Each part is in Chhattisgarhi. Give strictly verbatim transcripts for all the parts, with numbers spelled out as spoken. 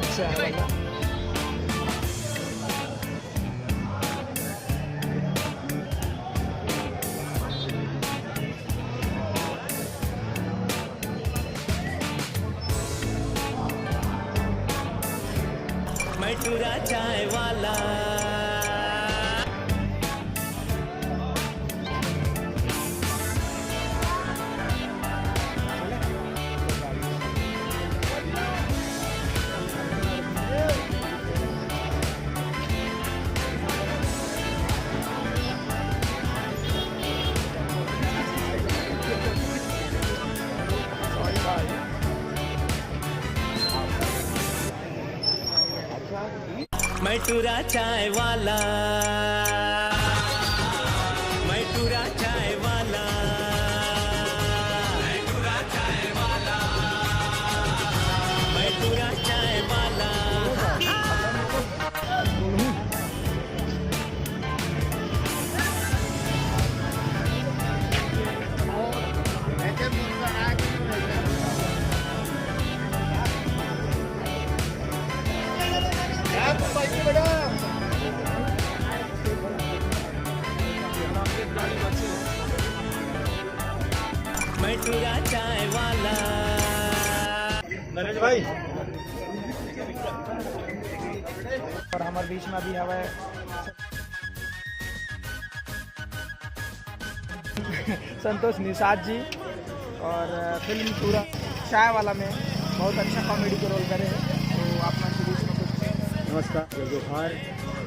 अच्छा है वाला। मैं टूरा चाय वाला। मैं टूरा चाय वाला। मैं टूरा चाय वाला। मैं टूरा चाय वाला। मैं टूरा चाय वाला। मैं टूरा चाय वाला। नरेश भाई, और हमर बीच में अभी हवे संतोष निषाद जी और फिल्म टूरा चाय वाला में बहुत अच्छा कॉमेडी के रोल करे हैं, तो आप मन के बीच में कुछ। नमस्कार, जय जोहार।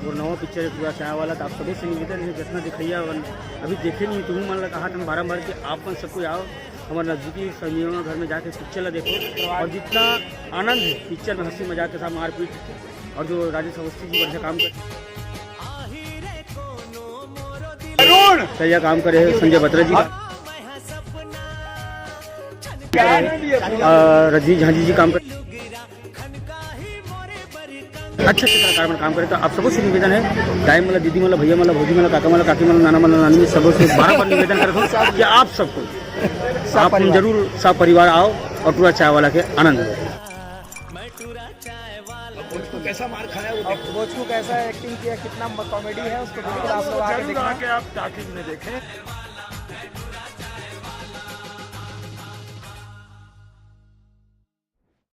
मोर नवा पिक्चर हे टूरा चाय वाला, तो आप सबो से निवेदन हे, जितना दिखइया मन अभी देखे नहीं, तुम मन ला कहा था बारम्बार कि आप मन सब कोई आओ, हमारे नजदीकी सिनेमा घर में जाके पिक्चर ला देखो और जितना आनंद है पिक्चर में, हंसी मजाक के साथ मारपीट, और जो राजेश अवस्थी जी बढ़िया काम कर, बढ़िया काम करे हैं संजय बत्रा जी। अ, रजनीश झांझी जी काम कर, अच्छे अच्छे कलाकार मन काम करे। तो आप सबो से निवेदन है, दाई मन ला, दीदी मन ला, भैया मन ला, भौजी मन ला, काका मन ला, काकी मन ला, नाना मन ला, नानी मन, सबो से बार बार निवेदन करत हूँ कि आप सबको, सब आप परिवार। जरूर सब परिवार आओ और टूरा चाय वाला के आनंद लो। भोजपुर कैसा मार खाया वो देखो। भोजपुर कैसा एक्टिंग किया, कितना कॉमेडी है, उसको बिल्कुल आप लोग आके जरूर देखना। आके आप टॉकीज में देखें।